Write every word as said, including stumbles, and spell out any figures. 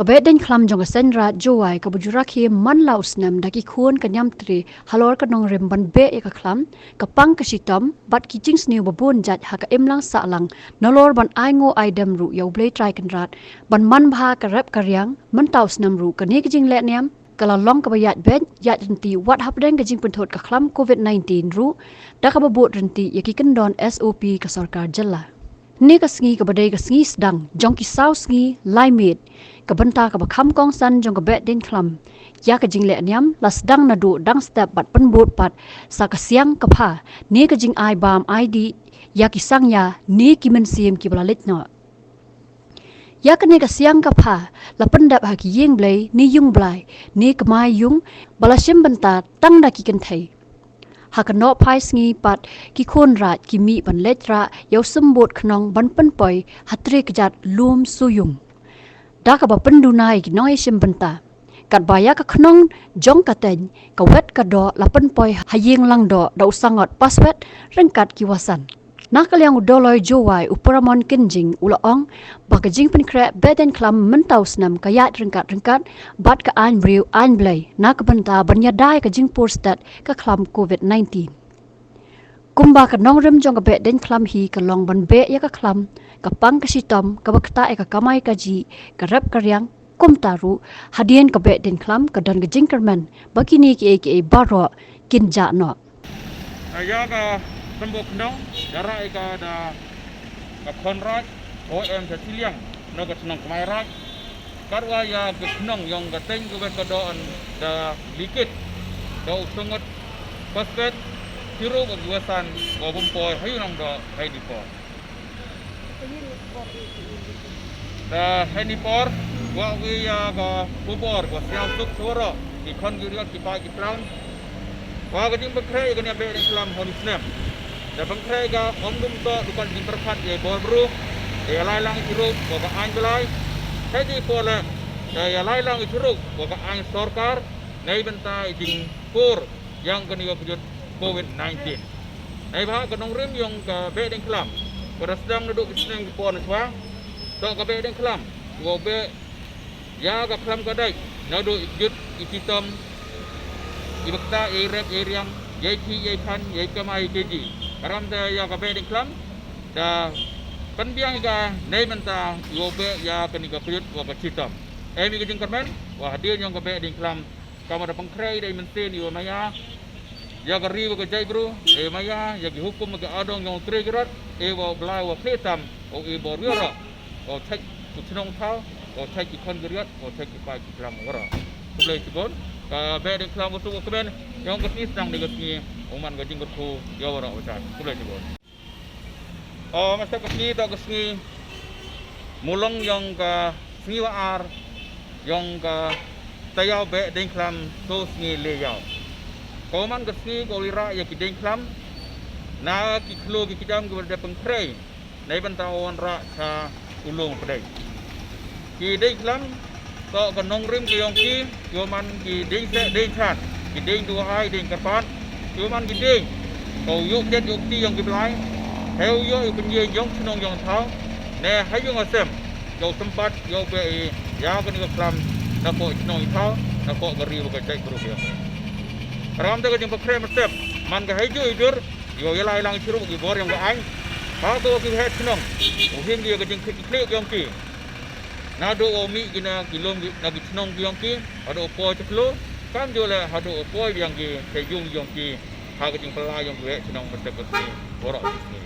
Ka Behdeiñkhlam jong ka Seiñraij Jowai kaba ju rakhe man la u snem da ki khun ka niamtre halor ka nongrim ban beh ïa ka khlam, ka pang ka shitom bad ki jingsniew babun jait ha ka imlang sahlang, nalor ban ainguh aidem ruh ïa U Blei Trai Kynrad ban man bha ka rep ka riang. Mynta u snem ruh kane ka jingleh niam ka la long kaba ïaid beit ïaid rynti wat hapdeng ka jingpynthut ka khlam covid nineteen ruh, da kaba bud rynti ïa ki kyndon S O P ka sorkar jylla. Kane ka sngi kaba dei ka sngi sdang jong ki saw sngi lai miet ka bynta kaba kham kongsan jong ka Behdeiñkhlam ïa ka jingleh niam la sdang naduh dang step bad pynbud pat sa ka siang ka pha, ne ka jingai bam ai dih ïa ki sangñia ne ki mynsiem kiba la leit noh. Ïa kane ka siang ka pha la pyndep ha ki ïing blei ne ïung blai ne ka mai ïung ba la shim bynta tang da ki kynthei. Ha ka nohphai sngi pat ki khun raij ki mih ban leit rah ïa u symbud khnong ban pynpoi ha tre kjat lum suyung. Da kaba pynduna ïa ki nongïashim bynta. Katba ïa ka khnong jong ka teiñ ka wet ka doh la pynpoi ha ïing langdoh da u sangot paswet ryngkat ki wasan. Na ka liang u Doloi Jowai u Paramon Kynjing u la ong ba ka jingpynkhreh Behdeiñkhlam mynta u snem ka ïaid ryngkat ryngkat bad ka aiñ briew aiñ blei na ka bynta ban ïada ïa ka jingpur stet ka khlam covid nineteen. Kumba ka nongrim jong ka Behdeiñkhlam hi ka long ban beh ïa ka khlam, ka pang ka shitom kaba ktah ïa ka kamai kajih, ka rep ka riang. Kumta ruh hadien ka Behdeiñkhlam ka don ka jingkyrmen ba kine kiei kiei baroh kin jah noh. Ïa ka symbud khnong da rah ïa ka da ka khon raij, O M Sha Chiliang, na ka chnong Kmai Raij. Katwa ïa ka khnong ïong ka teiñ ka wet ka doh da likit da u sangot paswet, chirup wa ki wasan wa bym poi ha ïing langdoh ha ine i por. Da ha ine i por wa wi ïa ka khubor wa sngewsuk shuwa ki khon ki riot ki paid ki khlam. Wa ka jingpynkhreh ïa kane Behdeiñkhlam ha ine i snem. Da pynkhreh ïa ka ym dum toh du kat jingpyrkhat ïa i bor bru, da ïalai lang i chirup wa ka aiñ blai. Hynrei i por leh da ïalai lang i chirup wa ka aiñ sorkar, neibynta i jingpur ïa kane ka kjut covid nineteen. Neibhah ka nongrim ïong ka Behdeiñkhlam ka da sdang naduh ki snem ki por na shuwa. Toh ka Behdeiñkhlam wa beh ïa ka khlam ka dei naduh i kjut i chitom, i ba ktah, i rep i riang, ïa i khih ïa i khan, ïa i kamai ïa i kajih. Karam te ïa ka Behdeiñkhlam da pynbiang ïa ka neibynta i wa beh ïa kane ka kjut wa ka chitom. Em i ka jingkyrmen wa hadien ïong ka Behdeiñkhlam ka ma da pynkhreh da i mynsiem i wa maïa ïa ka ri wa ka jaitbru, i maïa ïa ki hukum ki adong ïong u tre ki rot, i wa u Blai wa khlieh tam, u i bor wi ro, u thait u chnong thaw, u thait ki khon ki riot, u thait ki paid ki khlam wa ro. Khublei shibun. Ka Behdeiñkhlam wa suk wa kmen ïong ka sngi sdang ne ka sngi u man ka jingkyrkhu ïa wa ro wa jan. Khublei shibun. O, masa ka sngi toh ka sngi mulong ïong ka sngi wa ar ïong ka taïaw Behdeiñkhlam, to sngi le ïaw. Ka man ka sngi ka u lyrah ïa ki deiñkhlam na ki khloo ki kjam ki wa da pynkhreh neibynta u wanrah sha u lum pdeng. Ki deiñkhlam toh ka nongrim ka ïong ki, ki wa man ki deiñ seh deiñ than, ki deiñ duwai deiñ kyrpad, ki wa man ki deiñ ka u ïoh khet ïoh kti ïong ki blai, hei u ïoh ïa u pynïeng ïong chnong ïong thaw, ne ha ïong ha sem ka u sympat ïa u beh ïa kane ka khlam na poh chnong ïa thaw, na poh ka ri wa ka jaitbru ka ïong. Karam te ka jingpynkhreh mynsiem man ka hei jur i jur, ïa u ïalai lang chirup ki bor ïong ka aiñ. Hato ki heh chnong u him ki ïa ka jingkhih ki khlieh ïong ki. Naduh u mih ki na ki lum ki na ki chnong ki ïong ki, haduh u poi cha khloo, kam ju leh haduh u poi biang ki cha ïung ïong ki, ha ka jingpyllait ïong ki heh chnong mynta ka sngi, baroh ki sngi.